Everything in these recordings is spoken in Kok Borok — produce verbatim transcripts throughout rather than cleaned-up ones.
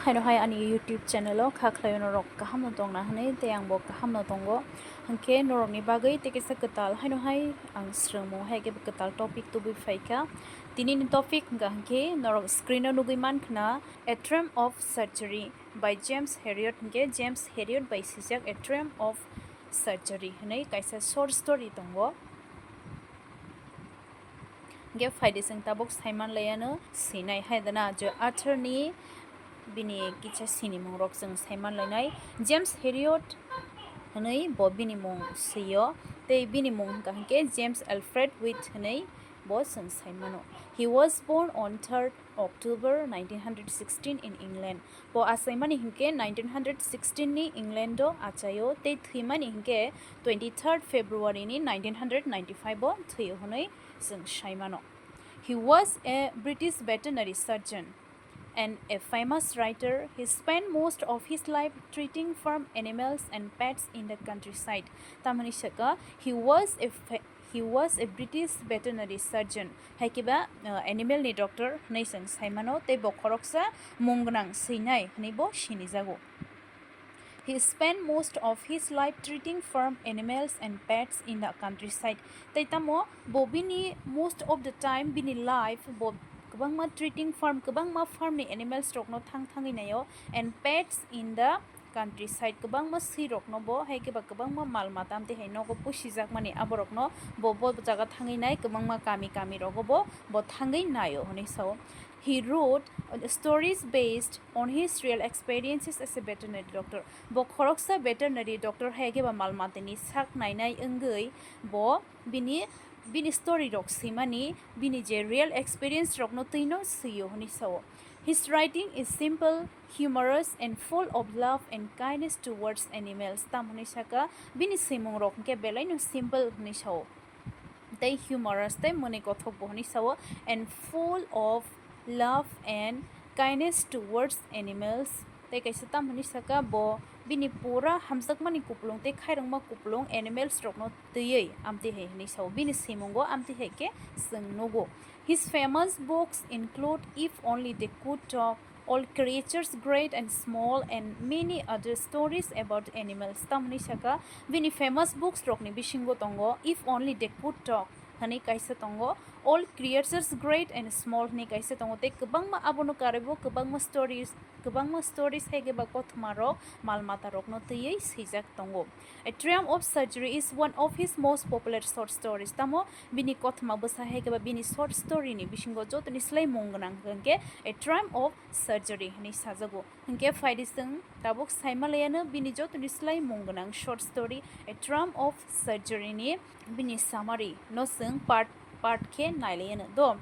Haino hai ani YouTube channel o kha khlaio norok kaham no tongna hwnwi, tei ang bo kaham no tongo. Hwnkhe norokni bagwi tei kaisa kwtal haino hai ang swrwngmung hai khe kwtal topic tubui phaikha. Tini ni topic hwnkha hwnkhe norok screen o nugui mankhna A Triumph of Surgery by James Herriot, hwnkhe James Herriot bai swijak A Triumph of Surgery hwnwi kaisa short story tongo. Hwnkhe phaidi chwng tabuk saiman laiano sinai hai dana je Arthur ni bini kisa sinimung rok chwng saiman lainai. James Herriot hwnwi bo bini mung sio, tei bini mung hwnkha hwnkhe James Alfred Witt hwnwi bo chwng saimano. He was born on third October nineteen hundred sixteen in England. Bo achaimani hwnkhe nineteen hundred sixteen ni England o achaio, tei thwimani hwnkhe twenty third February ni nineteen hundred ninety five o thwio hwnwi chwng saimano. He was a British veterinary surgeon and a famous writer. He spent most of his life treating farm animals and pets in the countryside. Tamoni saka, he was a fa-, he was a British veterinary surgeon. Hai khe ba, uh, animal ni doctor hwnwi chwng saimano, tei bo khoroksa mung gwnang swinai hwnwi bo sinijago. He spent most of his life treating farm animals and pets in the countryside. Tei tamo bo bini most of the time bini life bo kwbangma treating farm, kwbangma farm ni animals rokno thang thangwi naio, and pets in the countryside, kwbangma swi rokno bo hai khe ba kwbangma mal mata amtwi hai nogo pusijakmani aborokno bo, bo jaga thangwi nai, kwbangma kami kami rogo bo, bo thangwi naio hwnwi sao. He wrote, uh, stories based on his real experiences as a veterinary doctor. Bo khoroksa veterinary doctor hai khe ba mal matani sak nainai wngwi bo bini, bini story rok swimani, bini je real experience rokno twino swio hwnwi sao. His writing is simple, humorous and full of love and kindness towards animals. Tam hwnwi saka, bini swimung rok hwnkhe belaino simple hwnwi sao. Tei humorous tei mwnwi kothok bo hwnwi sao, and full of love and kindness towards animals. Tei kaisa tam hwnwi saka, bo bini pura hamjakmani kupulung tei khairokma kupulung animals rokno twiwi amtwi hai hwnwi sao. Bini swimungo amtwi hai khe chwng nugo. His famous books include If Only They Could Talk, All Creatures Great and Small, and many other stories about animals. Tam hwnwi saka, bini famous books rokni bisingo tongo If Only They Could Talk hwnwi kaisa tongo, All Creatures Great and Small hwnwi kaisa tongo, tei kwbangma abono karwibo kwbangma stories, kwbangma stories hai khe ba kothoma rok, mal mata rokno twiwi swijak tongo. A Triumph of Surgery is one of his most popular short stories. Tamo bini kothoma bwsa hai khe ba bini short story ni bisingo jotoni slai mung gwnang hwnkhe A Triumph of Surgery hwnwi sajago. Hwnkhe phaidi chwng tabuk saimalaiano bini jotoni slai mung gwnang short story A Triumph of Surgery ni bini summary no chwng part, part khe nailaiano do.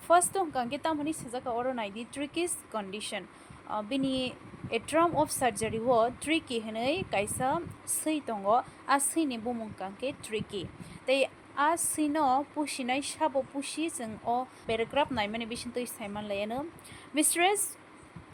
First o hwnkha hwnkhe tamo hwnwi sajak kha oro naidi, Tricky's condition. Ah, bini A Triumph of Surgery o Tricky hwnwi kaisa swi tongo. A swi ni bumung hwnkha hwnkhe Tricky. Tei a swi no pusinai sabo pusi chwng o paragraph naimani bisingtwi saiman laiano. Mistress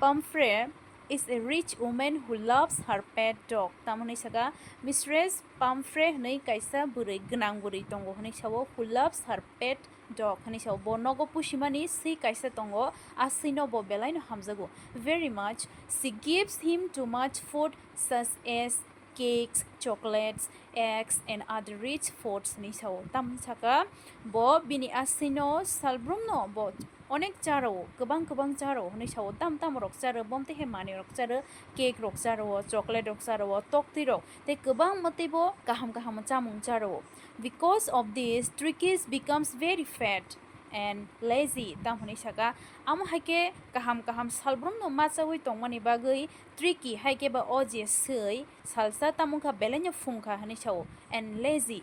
Pumphrey is a rich woman who loves her pet dog. Tamo hwnwi saka, Mistress Pumphrey hwnwi kaisa bwrwi, gwnang bwrwi tongo hwnwi sao, who loves her pet dog hwnwi sao. Bo nogo pusimani swi kaisa tongo, a swino bo belaino hamjago very much. She gives him too much food such as cakes, chocolates, eggs and other rich foods hwnwi sao. Tamo saka, bo bini a swino salbrumno bo onek charwo, kwbang kwbang charwo hwnwi sao. Tam tam rok charo, bom tei hai manwi rok charo, cake rok charwo, chocolate rok charwo, toktwi rok tei kwbang mwtwi bo kaham kaham chamung charwo. Because of this, Tricky's becomes very fat and lazy. Tam hwnwi saka, amo hai khe kaham kaham salbrumno ma chawi tongmani bagwi Tricky hai khe ba o je swi salsa tamo wngkha belaino phungkha hwnwi sao, and lazy,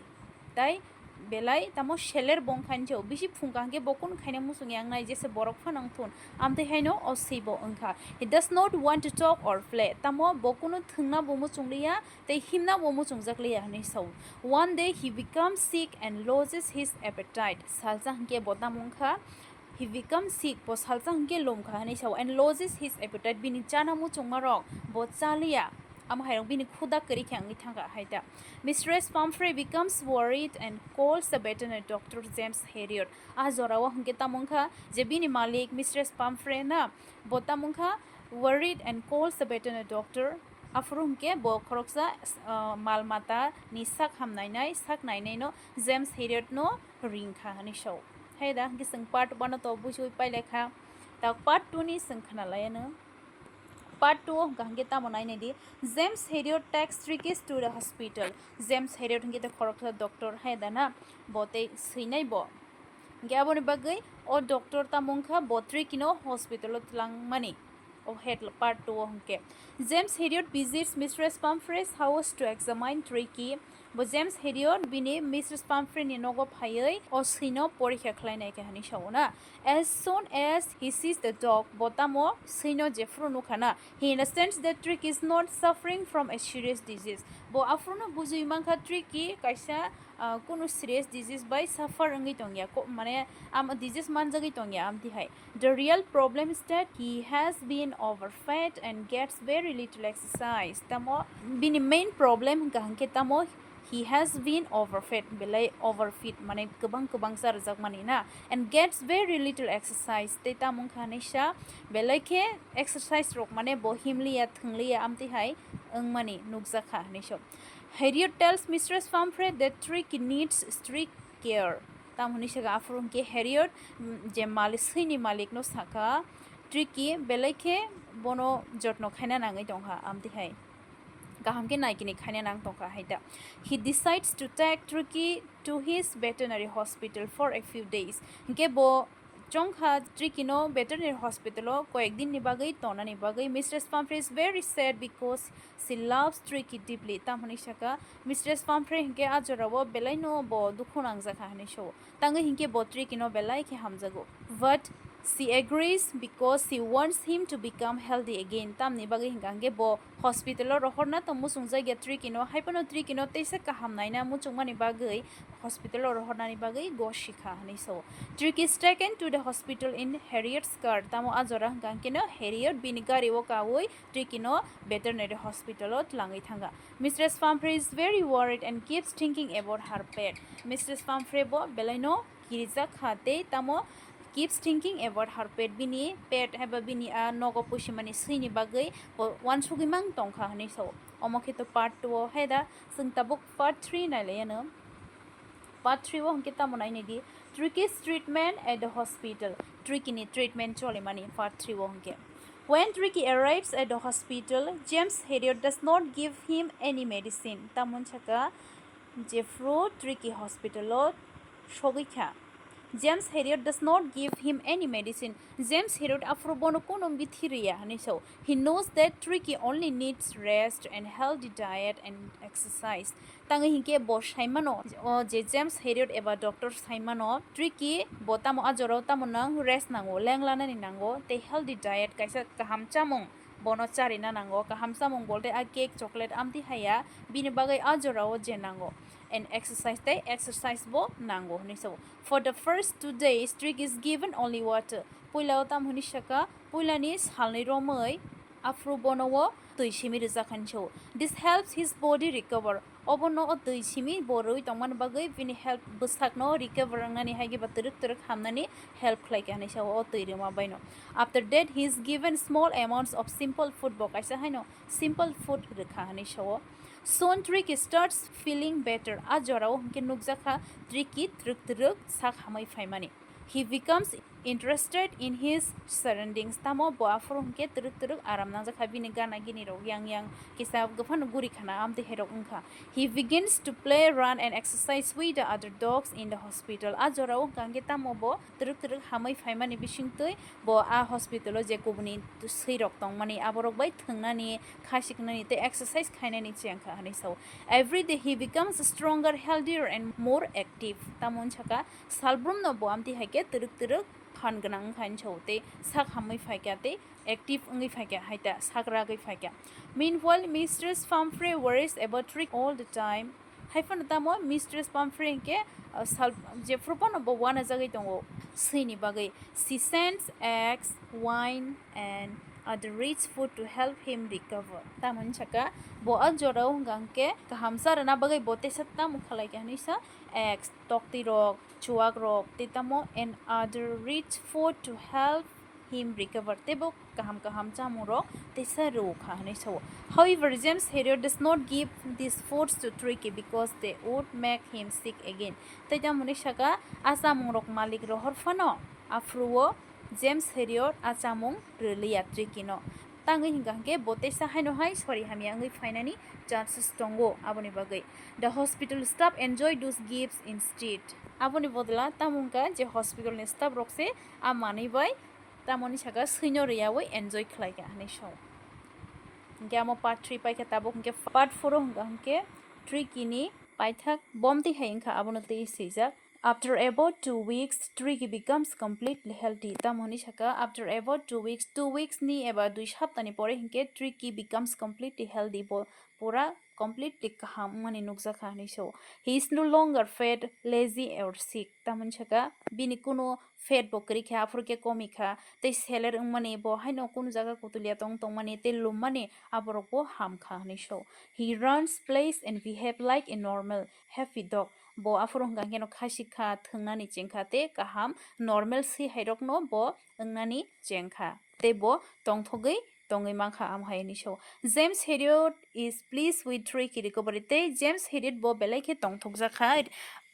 tai belai tamo seler bo wngkha hwnwi sao. Bisi phungkha hwnkhe bo kunu khaina muchung ya wngnai, jesa borok phano wngthun, amtwi haino o swi bo wngkha. He does not want to talk or play, tamo bo kunu thwngna bo muchung liya, tei himna bo muchungjak liya hwnwi sao. One day he becomes sick and loses his appetite. Salsa hwnkhe bo tamo wngkha, he becomes sick, bo salsa hwnkhe lomkha hwnwi sao, and loses his appetite, bini chana muchungma rok bo chaliya, amo hai rok bini khuda kwrwi khe wngwi thangkha hai ta. Mistress Pumphrey becomes worried and calls the veterinary doctor James Herriot. A jorao hwnkhe tamo wngkha je bini malik Mistress Pumphrey na bo tamo wngkha worried and calls the veterinary doctor. Aphuru hwnkhe bo khoroksa, ah, mal mata ni sak hamnainai, sak nainaino James Herriot no ringkha hwnwi sao. Hai da hwnkhe chwng part one no to bujiwi pailekha. Ta part two ni chwng khnalaiano. Part two o hwnkha hwnkhe tamo nainai di, James Herriot takes Tricky's to the hospital. James Herriot hwnkhe tei khoroksa doctor hai da na, bo tei swinai bo. Hwnkhe aboni bagwi o doctor tamo wngkha bo Tricky no hospital o twlangmani. O head part two o hwnkhe James Herriot visits Mistress Pumphrey's house to examine Tricky. Bo James Herriot bini Mistress Pumphrey ni nogo phaiwi o swino porikha khlainai khe hwnwi sao na. As soon as he sees the dog, bo tamo swino jephuru nukha na, he understands that Tricky is not suffering from a serious disease. Bo aphuru no bujui mankha Tricky kaisa, ah, kunu serious disease bai suffer wngwi tongya, ko-, mane, am, disease manjagwi tongya, amtwi hai. The real problem is that he has been overfed and gets very little exercise. Tamo bini main problem hwnkha hwnkhe tamo he has been overfed, belai overfeed, mane kwbang kwbang charwjakmani na, and gets very little exercise, tei tamo wngkha hwnwi sa, belai khe exercise rok mane bo himliya thwngliya, amtwi hai wngmani nukjakha hwnwi so. Herriot tells Mistress Pumphrey that Tricky needs strict care. Tamo hwnwi saka aphuru hwnkhe Herriot, mm, je malik, swini malikno saka, Tricky belai khe bono jotno khaina nangwi tongkha, amtwi hai kaham khe naikini khaina nang tongkha hai da. He decides to take Tricky to his veterinary hospital for a few days. Hwnkhe bo chongkha Tricky no veterinary hospital o koyek din ni bagwi tonani bagwi. Mistress Pumphrey is very sad because she loves Tricky deeply. Tamo hwnwi saka Mistress Pumphrey hwnkhe a jorao belaino bo dukhu nangjakha hwnwi sao. Tangwi hwnkhe bo Tricky no belai khe hamjago. But she agrees because she wants him to become healthy again. Tamni bagwi hwnkha hwnkhe bo hospital o rohorna tong muchungjak ya Tricky no, hai phano Tricky no teisa kaham naina muchungmani bagwi hospital o rohornani bagwi gosikha hwnwi sao. Tricky is taken to the hospital in Herriot's car. Tamo a jora hwnkha hwnkhe no Herriot bini gari o kaui Tricky no veterinary hospital o twlangwi thangkha. Mistress Pumphrey is very worried and keeps thinking about her pet. Mistress Pumphrey bo belaino kirijak kha tei tamo keeps thinking about her pet, bini pet haiba bini a nogo pusimani swini bagwi bo uansugwi mang tongkha hwnwi sao. Omo khe to part two o hai da, chwng tabuk part three nailaiano. Part three o hwnkhe tamo nainai di, Tricky's treatment at the hospital. Tricky ni treatment cholimani part three o hwnkhe. When Tricky arrives at the hospital, James Herriot does not give him any medicine. Tamo wngkha jephru Tricky hospital o sogwi kha, James Herriot does not give him any medicine. James Herriot aphuru bono kunu bithi riya hwnwi sao. He knows that Tricky only needs rest and healthy diet and exercise. Tangwi hinkhe bo saimano, o je James Herriot eba doctor saimano, Tricky bo tamo a jorao tamo nang rest nango, leng lanani nango, tei healthy diet, kaisa kaham chamung bono charina nango. Kaham chamung bolte a cake, chocolate amtwi haya, bini bagwi a jorao je nango. And exercise tei exercise bo nango hwnwi sao. For the first two days, Tricky is given only water. Puila o tamo hwnwi saka, puilani salnwi romwi aphuru bono o twi simi rwjak hwnwi sao. This helps his body recover. Obono o twi simi bo rwi tongmani bagwi bini help bwsakno recover wngnani hai khe ba twrwk twrwk hamnani help khlai kha hwnwi sao o twi rwma baino. After that, he is given small amounts of simple food, bo kaisa haino simple food rwkha hwnwi sao. Soon Tricky starts feeling better. A jorao hwnkhe nukjakha Tricky twrwk twrwk sak hamwi phaimani. He becomes interested in his surroundings. Tamo bo aphuru hwnkhe twrwk twrwk aram nangjak kha, bini gana gini rok yang yang kisa gaphan guri khana amtwi hai rok wngkha. He begins to play, run and exercise with the other dogs in the hospital. A jorao hwnkha hwnkhe tamo bo twrwk twrwk hamwi phaimani bisingtwi bo a hospital o je kubuni swi rok tongmani aborok bai thwngnani, khasiknani tei exercise khainani chengkha hwnwi sao. Every day he becomes stronger, healthier and more active. Tamo wngkha salbrumno bo amtwi hai khe twrwk twrwk phan gwnang wngkha hwnwi sao tei sak hamwi phaikha tei active wngwi phaikha, hai ta sak ragwi phaikha. Meanwhile, Mistress Pumphrey worries about Tricky all the time. Hai phano tamo Mistress Pumphrey hinkhe, uh, sal-, jephru phano bo uanajagwi tongo swini bagwi. She sends eggs, wine and other rich food to help him recover. Tamo wngkha bo a jorao hwnkha hwnkhe kaham charwna bagwi bo teisa tamo khlai kha hwnwi sa, eggs, toktwi rok, chuwak rok tei tamo and other rich food to help him recover, teibo kaham kaham chamungrok teisa rwkha hwnwi sao. However, James Herriot does not give these foods to Tricky because they would make him sick again. Tei tamoni saka a chamungrok malik rohor phano, aphuru o James Herriot a chamung rwliya Tricky no. Tangwi hingka hingke bo teisa haino hai sori hamya wngwi phainani chances tongo aboni bagwi. The hospital staff enjoy those gifts instead. Aboni bodla tamo wngkha je hospital ni staff rok se a manwi bai tamoni saka swino rwyawi enjoy khlaikha hwnwi sao. Hingke amo part three paikha tabuk hingke part four o hingka hingke Tricky ni paithak bom twi hai wngkha abono twi swijak. After about two weeks, Tricky becomes completely healthy. Tamo hwnwi saka, after about two weeks, two weeks ni eba dui saptani pore hinkhe Tricky becomes completely healthy, bo pura completely kaham wngmani nukjakha hwnwi sao. He is no longer fat, lazy or sick. Tamo hwnwi saka, bini kunu fat bo kwrwi kha, aphuru khe komi kha, tei seler wngmani bo haino kunu jaga kutulia tong tongmani tei lummani aborok bo ham kha hwnwi sao. He runs, plays and behave like a normal, happy dog. Bo aphuru hwnkha hwnkhe no khasi kha, thwngnani chengkha tei kaham normal si hairokno bo wngnani chengkha tei bo tongthogwi tongwi mankha, amo hai hwnwi sao. James Herriot is pleased with Tricky recovery tei James Herriot bo belai khe tongthokjak kha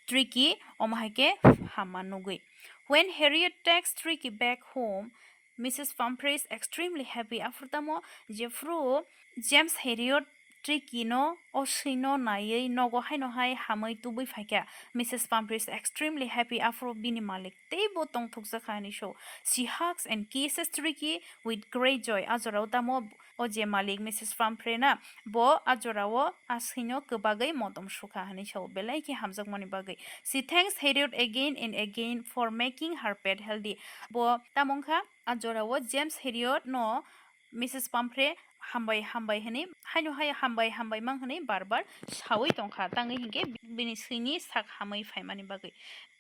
Tricky omo hai khe hamma nugwi. When Herriot takes Tricky back home, Missus Pumphrey is extremely happy. Aphuru tamo jephuru James Herriot Tricky no o swino naiwi nogo haino hai hamwi tubui phaikha. Missus Pumphrey is extremely happy. Aphuru bini malik teibo tongthokjak kha hwnwi sao. She hugs and kisses Tricky with great joy. A jorao tamo o je malik Missus Pumphrey na, bo a jorao a swino kwbagwi motom sukha hwnwi sao, belai khe hamjakmani bagwi. She thanks Herriot again and again for making her pet healthy. Bo tamo wngkha a jorao James Herriot no Missus Pumphrey hambai hambai hwnwi, haino hai hambai hambai mang hwnwi bar bar saui tongkha, tangwi hinkhe bini swini sak hamwi phaimani bagwi.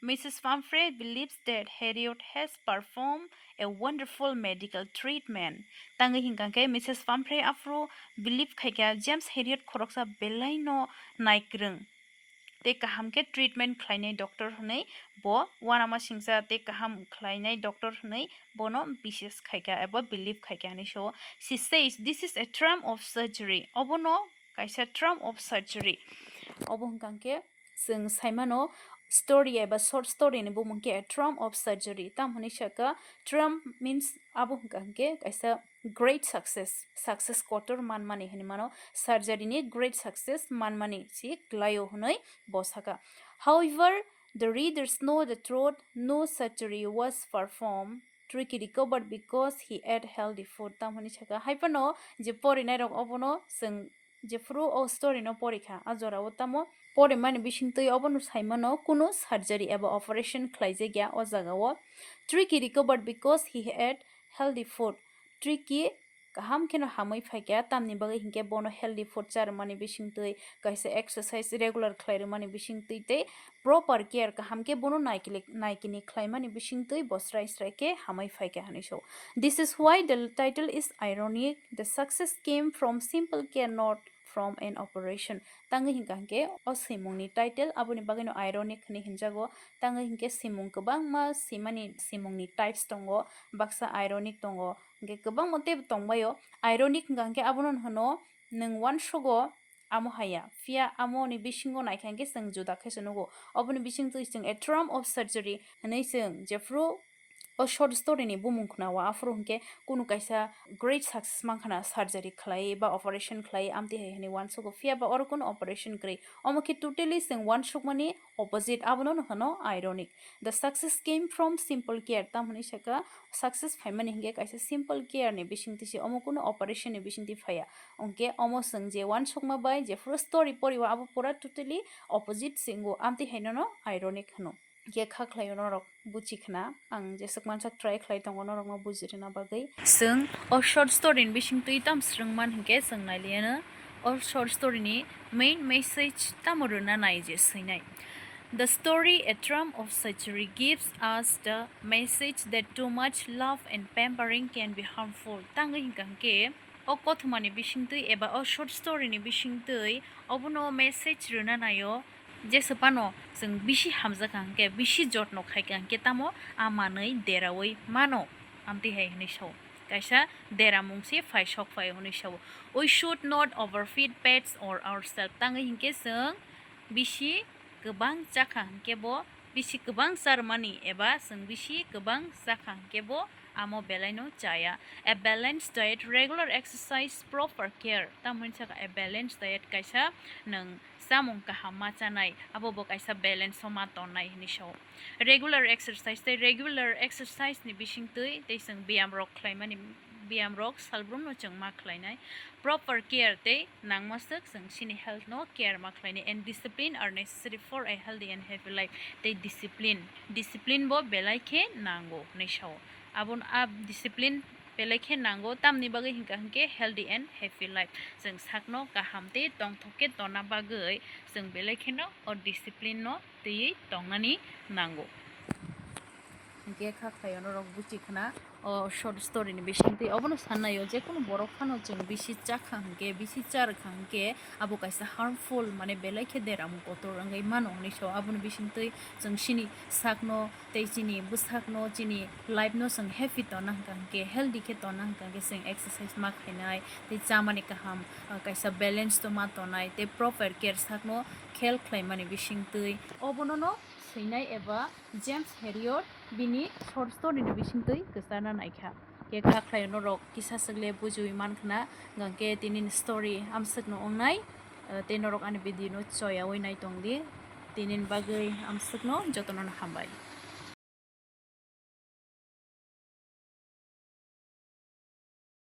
Missus Pumphrey believes that Herriot has performed a wonderful medical treatment. Tangwi hinkha khe Missus Pumphrey aphuru believe khaikha James Herriot khoroksa belaino naikwrwng tei kaham khe treatment khlainai doctor hwnwi, bo uanama singcha tei kaham khlainai doctor hwnwi bono bises khaikha eba believe khaikha hwnwi sao. She says, "This is a term of surgery." Obono kaisa term of surgery. Obo hwnkha khe chwng saimano story eba short story ni bumung khe term of surgery. Tam hwnwi saka term means abo hwnkha hwnkhe kaisa great success, success kotor manmani hinwi mano. Surgery ni great success manmani si klaio hwnwi bo saka. However, the readers know the truth, no surgery was performed. Tricky recovered because he ate healthy food. Tam hwnwi saka. Hai phano je porinairok obono chwng jephuru o story no porikha, a jorao tamo porimani bisingtwi obono saimano kunu surgery eba operation khlaijakya o jagao. Tricky recovered because he ate healthy food. Tricky kaham kheno hamwi phaikha, tamni bagwi hinkhe bono healthy food charwmani bisingtwi, kaisa exercise regular khlai rwmani bisingtwi tei proper care kaham khe bono naikili-, naikini khlaimani bisingtwi bo srai srai khe hamwi phaikha hwnwi sao. This is why the title is ironic. The success came from simple care, not from an operation. Tangwi hinkha hinkhe o swimungni title aboni bagwino ironic hwnwi hinjago. Tangwi hinkhe swimung kwbangma swimani swimungni types tongo, baksa ironic tongo, hinkhe kwbangma teibo tongbaio. Ironic hinkha hinkhe abono hwno nwng uansugo amo haya, phiya amoni bisingo naikha hinkhe chwng juda khe se nugo. Oboni bisingtwi chwng a term of surgery hwnwi chwng jephuru o short story ni bumung khna o, aphuru hinkhe kunu kaisa great success mankhana surgery khlai ba operation khlai amtwi hai hwnwi uansugo, phiya ba oro kunu operation kwrwi. Omo khe totally chwng uansukmani opposite, abono hwno ironic. The success came from simple care, tam hwnwi saka success phaimani hinkhe kaisa simple care ni bisingtwi se, omo kunu operation ni bisingtwi phaiya. Hinkhe omo chwng je uansukma bai jephuru story pori o abo pura totally opposite se wngo, amtwi hai nono ironic hwno. Khe kha khlaio norok buchi khna, ang jeswk mansak try khlai tongo norokno bujirina bagwi. Chwng o short story ni bisingtwi tam swrwngman hinkhe chwng nailiyano o short story ni main message tamo rwna nai je swinai. The story A Term of Surgery gives us the message that too much love and pampering can be harmful. Tangwi hinkha hinkhe o kothomani bisingtwi eba o short story ni bisingtwi obono message rwna naio. Jesa phano chwng bisi hamjakha hinkhe, bisi jotno khaikha hinkhe tamo a manwi deraui mano. Amtwi hai hwnwi sao, kaisa deramung se phai sok phai hwnwi sao. We should not overfeed pets or ourselves. Tangwi hinkhe chwng bisi kwbang chakha hinkhe bo, bisi kwbang charmani eba chwng bisi kwbang chakha hinkhe bo amo belaino chaya. A balanced diet, regular exercise, proper care. Tamo hwnwi sakha a balanced diet, kaisa nwng chamung kaham ma chanai, abo bo kaisa balance o ma tonnai hwnwi sao. Regular exercise, tei regular exercise ni bisingtwi tei chwng biyam rok khlaimani, biyam rok salbrum no chwng ma khlainai. Proper care, tei nangma swk chwng chini health no care ma khlainai. And discipline are necessary for a healthy and happy life. Tei discipline, discipline bo belai khe nango hwnwi sao. Abo a discipline belai khe nango, tamni bagwi hinkha hinkhe healthy and happy life. Chwng sakno kaham tei tongthok khe tonna bagwi chwng belai kheno o discipline no twiwi tongnani nango. Hinkhe kha khlaio norok buchi khna o short story ni bisingtwi. Obono sannaio, jekunu borok phano chwng bisi chakha hinkhe, bisi charwkha hinkhe abo kaisa harmful, mane belai khe deramung kotor wngwi mano hwnwi sao. Aboni bisingtwi chwng chini sakno tei chini bwsakno, chini life no chwng happy tonna hwnkha hinkhe, healthy khe tonna hwnkha hinkhe chwng exercise ma khainai tei chamani kaham, ah, kaisa balance to ma tonai tei proper care sakno khel khlaimani bisingtwi. Obono no swinai eba James Herriot bini short story ni bisingtwi kwchana naikha. Khe kha khlai norok kisa swkle bujiwi mankhna, hwnkhe tini ni story amswkno wngnai, ah, tei norok ani video no choyawi naitongdi. Tini ni bagwi amswkno jotono no hambai.